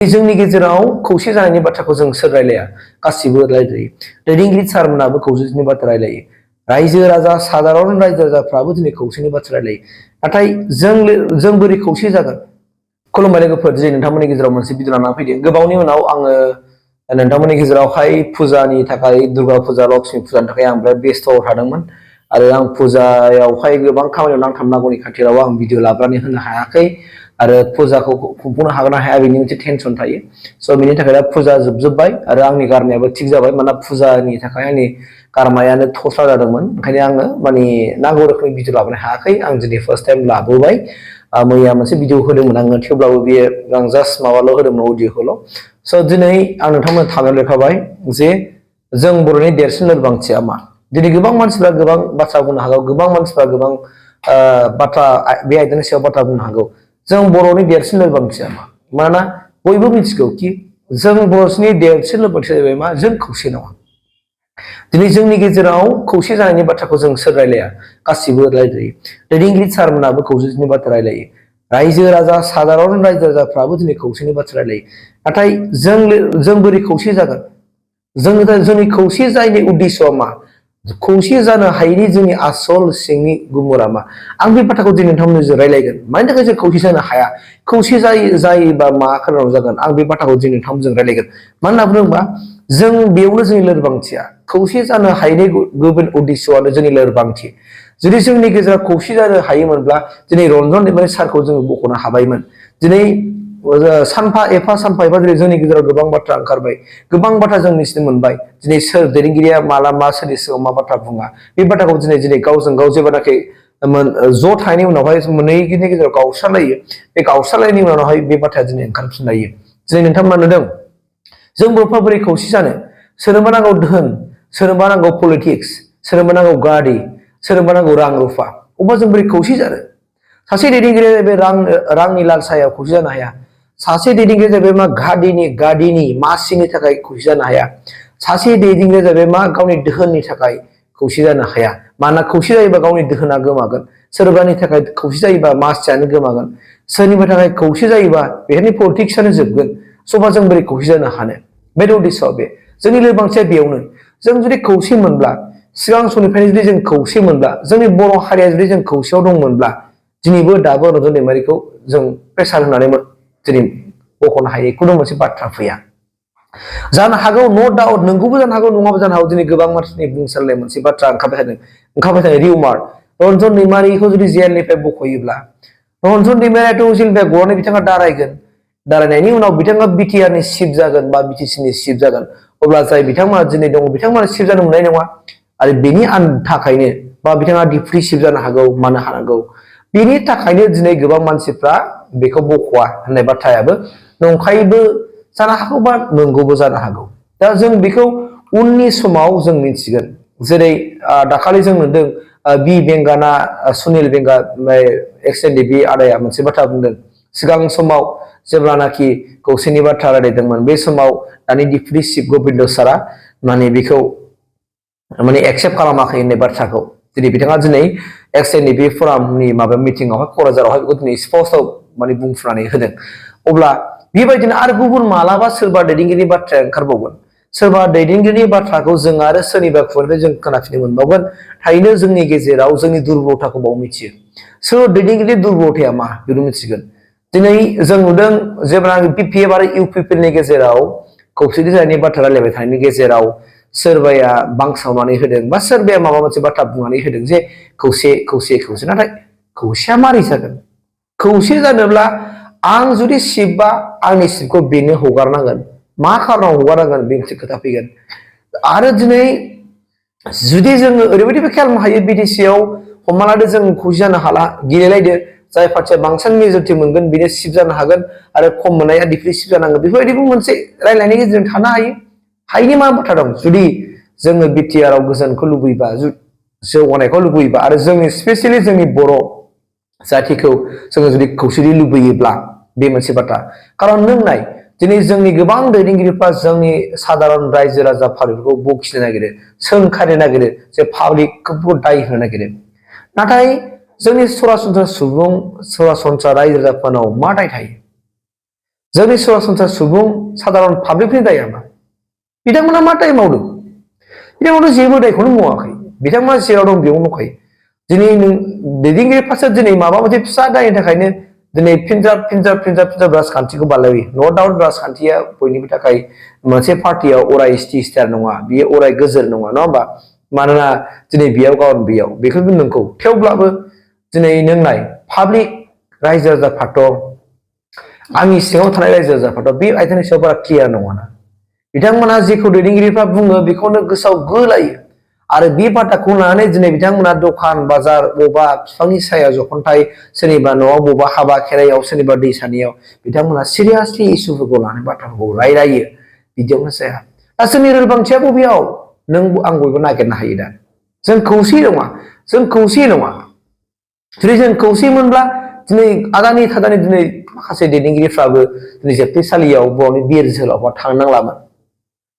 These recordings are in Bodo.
जोंनि गेजेराव खौसे जानायनि बाथ्राखौ जों सोर रायलाया गासिबो रायलायो दैदेनगिरि सारमोनाबो खौसेथिनि बाथ्रा रायलायो रायजो राजा साधारन रायजो राजाफ्राबो दिनै खौसेनि बाथ्रा रायलायो नाथाय जों बोरै खौसे जागोन खुलुमबाय लोगोफोर दिनै नोंथांमोननि गेजेराव मोनसे भिडिअ लानानै फैदों गोबावनि उनाव आङो नोंथांमोननि गेजेरावहाय फुजानि थाखाय दुर्गा फुजा लक्ष्मी फुजानि थाखाय आं बिराद बेस्थ थादोंमोन आरो आं फुजायावहाय गोबां खामानियाव नांथाबनांगौनि खाथिराव आं भिडिअ लाबोनानै होनो हायाखै आरो फुजाखौ खुंफुंनो हागोन ना हाया बेनि मोनसे टेनसन थायो स' बिनि थाखाय दा फुजा जोबजोब्बाय आरो आंनि गारमायाबो थिग जाबाय मानोना फुजानि थाखाय आंनि गारमायानो थस्रा जादोंमोन ओंखायनो आङो माने नांगौ रोखोमनि भिडिअ लाबोनो हायाखै आं दिनै फार्स्ट टाइम लाबोबाय मैया मोनसे भिडिअ होदोंमोन आङो थेवब्लाबो बेयो आं जास्ट माबाल' होदोंमोन अडिअखौल' स' दिनै आं नोंथांमोन थांनानै लिरखाबाय जे जों बर'नि देरसिन लोरबांथिया मा दिनै गोबां मानसिफ्रा गोबां बाथ्रा बुंनो हागौ गोबां मानसिफ्रा गोबां बाथ्रा बे आयदानि सायाव बाथ्रा बुंनो हागौ जों बर'नि देरसिन लोरबांथिया मा मानोना बयबो मिथिगौ कि जों बर'नि देरसिन लोरबांथिया जाहैबाय मा जों खौसे नङा दिनै जोंनि गेजेराव खौसे जानायनि बाथ्राखौ जों सोर रायलाया गासिबो रायलायो दैदेनगिरि सारमोनाबो खौसेथिनि बाथ्रा रायलायो रायजो राजा साधारन रायजो राजाफ्राबो दिनै खौसेनि बाथ्रा रायलायो नाथाय जों बोरै खौसे जागोन जोंनि खौसे जायनि उद्देश्यआ मा खौसे जानो हायैनि जोंनि आसल सिंनि गुमुरा मा आं बे बाथ्राखौ दिनै नोंथांमोनजों रायलायगोन मानि थाखाय जों खौसे जानो हाया खौसे जायोबा मा खारनाव जागोन आं बे बाथ्राखौ दिनै नोंथांमोनजों रायलायगोन मानो होनना बुङोबा जों बेयावनो जोंनि लोरबांथिया खौसे जानो हायैनि गुबुन उद्देश्यआनो जोंनि लोरबांथि जुदि जोंनि गेजेराव खौसे जानो हायोमोनब्ला दिनै रन्जन दैमारि सारखौ जोङो बख'नो हाबायमोन दिनै सानफा एफा दिनै जोंनि गेजेराव गोबां बाथ्रा ओंखारबाय गोबां बाथ्रा जों मिथिनो मोनबाय दिनै सोर दैदेनगिरिया माला मा सोरनि सिगाङाव मा बाथ्रा बुङा बे बाथ्राखौ दिनै गावजों गाव जेब्लानाखि ज' थानायनि उनावहाय मोननैनि गेजेराव गावस्रालायो बे गावस्रालायनायनि उनावहाय बे बाथ्राया दिनै ओंखारफिनलायो दिनै नोंथांमोना नुदों जों बर'फ्रा बोरै खौसे जानो सोरनोबा नांगौ धोन सोरनोबा नांगौ पलिटिक्स सोरनोबा नांगौ गारि सोरनोबा नांगौ रां रुफा अब्ला जों बोरै खौसे जानो सासे दैदेनगिरिया बे रांनि लाल सायाव खौसे जानो हाया सासे दैदेनगिरिया जाहैबाय मा गादिनि मासिनि थाखाय खौसे जानो हाया सासे दैदेनगिरिया जाहैबाय मा गावनि दोहोननि थाखाय खौसे जानो हाया मानोना खौसे जायोबा गावनि दोहोना गोमागोन सोरबानि थाखाय खौसे जायोबा मासियानो गोमागोन सोरनिबा थाखाय खौसे जायोबा बेहायनि पलिटिक्सआनो जोबगोन सभा जों बोरै खौसे जानो हानो बे उद्देश्यआ बे जोंनि लोरबांथिया बेयावनो जों जुदि खौसे मोनब्ला सिगां समनिफ्रायनो जुदि जों खौसे मोनब्ला जोंनि बर' हारिया जुदि जों खौसेयाव दंमोनब्ला दिनैबो दाबो रन्जन दैमारिखौ जों प्रेसार होनानै दिनै बख'नो हायै खुनु मोनसे बाथ्रा फैया जानो हागौ न' डाउट नोंगौबो जानो हागौ नङाबो जानो हागौ दिनै गोबां मानसिनि बुंसारनाय मोनसे बाथ्रा ओंखारबाय थानाय रिउमार रन्जन दैमारिखौ जुदि जेलनिफ्राय बख'योब्ला रन्जन दैमारियाथ' जेलनिफ्राय गनानै बिथाङा दारायनायनि उनाव बिथाङा बिटिआरनि चिफ जागोन बा बिटिसिनि चिफ जागोन अब्ला जाय बिथांमोना दिनै दङ बिथांमोना चिफ जानो मोननाय नङा आरो बेनि थाखायनो बा बिथाङा डिप्टी चिफ जानो हागौ मानो हानांगौ बेनि थाखायनो दिनै गोबां मानसिफ्रा बेखौ बख'वा होननाय बाथ्रायाबो नंखायबो जानो हागौ बा नंगौबो जानो हागौ दा जों बेखौ उननि समाव जों मिथिगोन जेरै दाखालि जों नुदों बि बेंगाना सुनिल बेंगा एक्स एन डि बि आदाया मोनसे बाथ्रा बुंदों सिगां समाव जेब्लानाखि खौसेनि बाथ्रा रायलायदोंमोन बे समाव दानि डिप्टी चिफ गबिन्द सारा माने बेखौ माने एक्सेप्ट खालामाखै होननाय बाथ्राखौ दिनै बिथाङा दिनै एक्स एन डि बि फरामनि माबा मिटिंआवहाय क'क्राझारावहाय बेखौ दिनै स्पष्टआव माने बुंफ्रुनानै होदों अब्ला बेबायदिनो आरो गुबुन मालाबा सोरबा दैदेनगिरिनि बाथ्राया ओंखारबावगोन सोरबा दैदेनगिरिनि बाथ्राखौ जों आरो सोरनिबा खुगानिफ्राय जों खोनाफिननो मोनबावगोन थारैनो जोंनि गेजेराव जोंनि दुर्बलताखौ बाव मिथियो सोर दैदेनगिरिनि दुर्बलताया मा बेखौ मिथिगोन दिनै जों नुदों जेब्ला बिपिएफ आरो इउपिपिएलनि गेजेराव खौसेथि जानायनि बाथ्रा रायलायबाय थानायनि गेजेराव सोरबाया बांसावनानै होदों बा सोरबाया माबा मोनसे बाथ्रा बुंनानै होदों जे खौसे नाथाय खौसेया मारै जागोन खौसे जानोब्ला आं जुदि सिटबा आंनि सिटखौ बेनो हगारनांगोन मा खारनाव हगारनांगोन बे मोनसे खोथा फैगोन आरो दिनै जुदि जोङो ओरैबायदिबो खालामनो हायो बिटिसिआव हमना लादो जों खौसे जानो हाला गेलेलायदो जाय पार्टिया बांसिन मेजरिटि मोनगोन बेनो चिफ जानो हागोन आरो खम मोननाया डिप्टी चिफ जानांगोन बेफोरबायदिबो मोनसे रायलायनायनि गेजेरजों थानो हायो हायिनि मा बाथ्रा दं जुदि जोङो बिटिआरआव गोजोनखौ लुबैबा जौगानायखौ लुबैबा आरो जोंनि स्पेसियेलि जोंनि बर' जाथिखौ जोङो जुदि खौसेथि लुबैयोब्ला बे मोनसे बाथ्रा खारन नों नाय दिनै जोंनि गोबां दैदेनगिरिफ्रा जोंनि साधारन रायजो राजा पाब्लिकखौ बखिनो नागिरो सोंखारिनो नागिरो जे पाब्लिकखौ दाय होनो नागिरो नाथाय जोंनि सरासनस्रा सुबुं सरासनस्रा रायजो राजाफोरनाव मा दाय थायो जोंनि सरासनस्रा सुबुं साधारन पाब्लिकनि दाया मा बिथांमोना मा दाय मावदों बिथांमोना जेबो दायखौनो मावाखै बिथांमोना जेराव दं बेयावनो दंखायो दिनै दैदेनगिरि फारसे दिनै माबा मोनसे फिसा दायनि थाखायनो दिनै फिनजाब राजखान्थिखौ बारलायो नो डाउट राजखान्थिया बयनिबो थाखाय मोनसे पार्टियाव अराय स्थिर नङा बियो अराय गोजोर नङा नङा होमबा मानोना दिनै बेयाव गाबोन बेयाव बेखौबो नोंगौ थेवब्लाबो दिनै नों नाय पाब्लिक रायजो राजाफ्राथ' आंनि सिङाव थानाय रायजो राजाफ्राथ' बे आयदानि सायाव बारा क्लियार नङाना बिथांमोना जेखौ दैदेनगिरिफ्रा बुङो बेखौनो गोसोआव गोलायो आरो बे बाथ्राखौ लानानै दिनै बिथांमोना दखान बाजार बबेबा बिफांनि साया जखनथाय सोरनिबा न'आव बबेबा हाबा खेराइयाव सोरनिबा दै सानियाव बिथांमोना सिरियासलि इसुफोरखौ लानानै बाथ्राफोरखौ रायलायो बिदियावनो जाया दा जोंनि लोरबांथिया बबेयाव नों आं बयबो नागिरनो हायो दा जों खौसे नङा जुदि जों खौसे मोनब्ला दिनै आदानि थादानि दिनै माखासे दैदेनगिरिफ्राबो दिनै जोबथेसालियाव बर'नि बिर जोहोलावफ्रा थांनांलामोन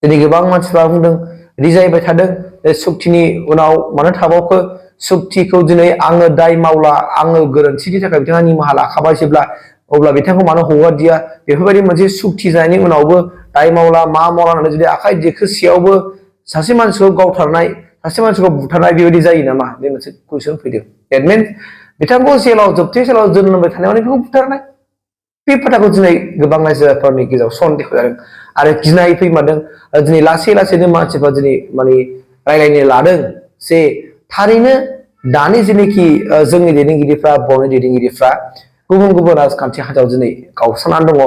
दिनै गोबां मानसिफ्रा बुंदों रिजायबाय थादों सुक्तिनि उनाव मानो थाबावखो सुक्तिखौ दिनै आङो दाय मावला आङो गोरोन्थिनि थाखाय बिथाङा निमाहा लाखाबायसोब्ला अब्ला बिथांखौ मानो हगारदिया बेफोरबायदि मोनसे सुक्ति जानायनि उनावबो दाय मावला मा मावला होननानै जुदि आखाइ दिखोसेयावबो सासे मानसिखौ गावथारनाय सासे मानसिखौ बुथारनाय बेबायदि जायो नामा बे मोनसे कुइसन फैदों देट मिन्स बिथांखौ जेलाव जोबथेसालियाव दोनबाय थानायावनो बेखौ बुथारनाय बे बाथ्राखौ दिनै गोबां रायजोफोरनि गेजेराव सन्देह जादों आरो गिनाय फैमारदों दिनै लासै लासैनो मानसिफ्रा दिनै माने रायलायनो लादों जे थारैनो दानि जेनोखि जोंनि दैदेनगिरिफ्रा बर'नि दैदेनगिरिफ्रा गुबुन गुबुन राजखान्थि हान्जायाव दिनै गावस्रानानै दङ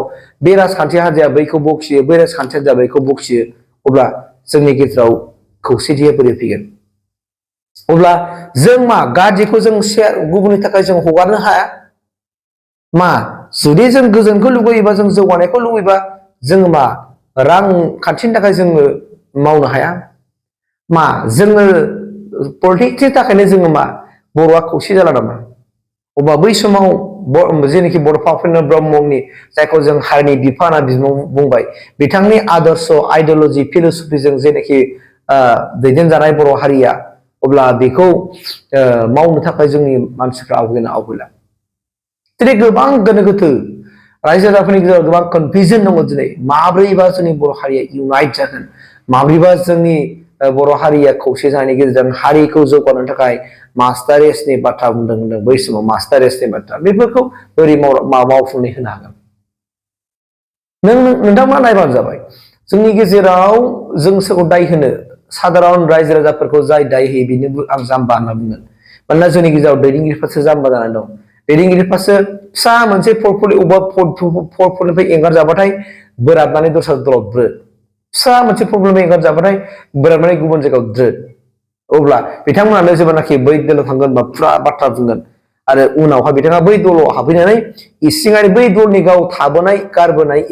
बे राजखान्थि हान्जाया बैखौ बखियो बै राजखान्थि हान्जाया बैखौ बखियो अब्ला जोंनि गेजेराव खौसेथिया बोरै फैगोन अब्ला जों मा गाज्रिखौ जों गुबुननि थाखाय जों हगारनो हाया मा जुदि जों गोजोनखौ लुबैयोबा जों जौगानायखौ लुबैबा जोङो मा रांखान्थिनि थाखाय जोङो मावनो हाया मा जोङो पलिटिक्सनि थाखायनो जोङो मा बर'आ खौसे जाला नामा अब्ला बै समाव जेनोखि बड'फा उपेन्द्र ब्रह्मनि जायखौ जों हारिनि बिफा होनना बुंबाय बिथांनि आदर्श आइडियलजि फिलसफिजों जेनोखि दैदेनजानाय बर' हारिया अब्ला बेखौ मावनो थाखाय जोंनि मानसिफ्रा आवगयला दिनै गोबां गोनो गोथो रायजो राजाफोरनि गेजेराव गोबां कनफिउजन दङ दिनै माब्रैबा जोंनि बर' हारिया इउनाइट जागोन माब्रैबा जोंनि बर' हारिया खौसे जानायनि गेजेरजों हारिखौ जौगानो थाखाय मास्टार रेसनि बाथ्रा बुंदों बै समाव मास्टार रेसनि बाथ्रा बेफोरखौ बोरै मावफुंनो होनो हागोन नोंथांमोना नायबानो जाबाय जोंनि गेजेराव जों सोरखौ दाय होनो साधारन रायजो राजाफोरखौ जाय दाय होयो बेनो आं जाम्बा होनना बुंगोन मानोना जोंनि गेजेराव दैदेनगिरिफ्रासो जाम्बा जानानै दं दैदेनगिरिफ्रासो फिसा मोनसे पर्टफलिनिफ्राय एंगारजाबाथाय बोराबनानै दस्रा दलद ब्रो फिसा मोनसे प्रब्लेम एंगारजाबाथाय बोराबनानै गुबुन जायगायाव द्रोद अब्ला बिथांमोनानो जेब्लानाखि बै दलाव थांगोन बा फुरा बाथ्रा बुंगोन आरो उनावहाय बिथाङा बै दलाव हाबफैनानै इसिङारि बै दलनि गाव थाबोनाय गारबोनाय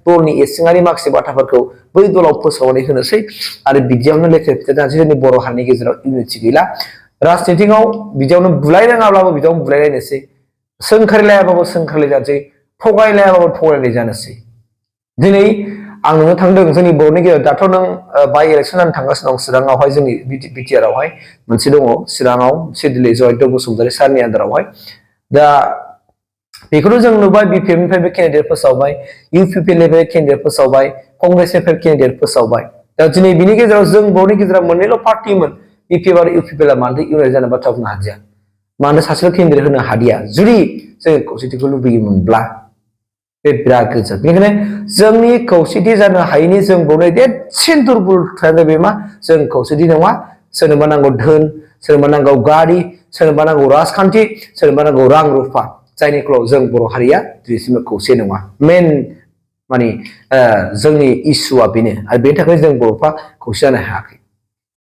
दलनि इसिङारि माखासे बाथ्राफोरखौ बै दलाव फोसावनानै होनोसै आरो बिदियावनो लेथेर फेथेर जानोसै जोंनि बर' हारिनि गेजेराव इउनिटि गैला राजनितिकआव बिदियावनो बुलायनाङाब्लाबो बिदियावनो बुलायलायनोसै सोंखारिलायाबाबो सोंखारिलाय जानोसै थगायलायाबाबो थगायलाय जानोसै दिनै आं नोङो थांदों जोंनि बर'नि गेजेराव दाथ' नों बाइ इलेक्सन जानो थांगासिनो दं चिराङावहाय जोंनि बिटिआर आवहाय मोनसे दङ चिराङाव सिडिले जयन्त बसुमतारी सारनि आन्दारावहाय दा बेखौनो जों नुबाय बिपिएफनिफ्रायबो केन्डिडेट फोसावबाय इउपिपिएलनिफ्राय केन्डिडेट फोसावबाय कंग्रेसनिफ्राय केन्डिडेट फोसावबाय दा दिनै बिनि गेजेराव जों बर'नि गेजेराव मोननैल' पार्टिमोन बिपिएफ आरो इउपिपिएलआ मानो इउनाइट जानो बाथ्रा बुंनो हादिया मानो सासेल' केन्डिडेट होनो हादिया जुदि जों खौसेथिखौ लुबैयोमोनब्ला बे बिराद गोजोन बेनिखायनो जोंनि खौसेथि जानो हायैनि जों बर'नि देरसिन दुरबलथायानो बे मा जों खौसेथि नङा सोरनोबा नांगौ धोन सोरनोबा नांगौ गारि सोरनोबा नांगौ राजखान्थि सोरनोबा नांगौ रां रुफा जायनि फलाव जों बर' हारिया दिनैसिमबो खौसे नङा मेन माने जोंनि इसुआ बेनो आरो बेनि थाखाय जों बर'फ्रा खौसे जानो हायाखै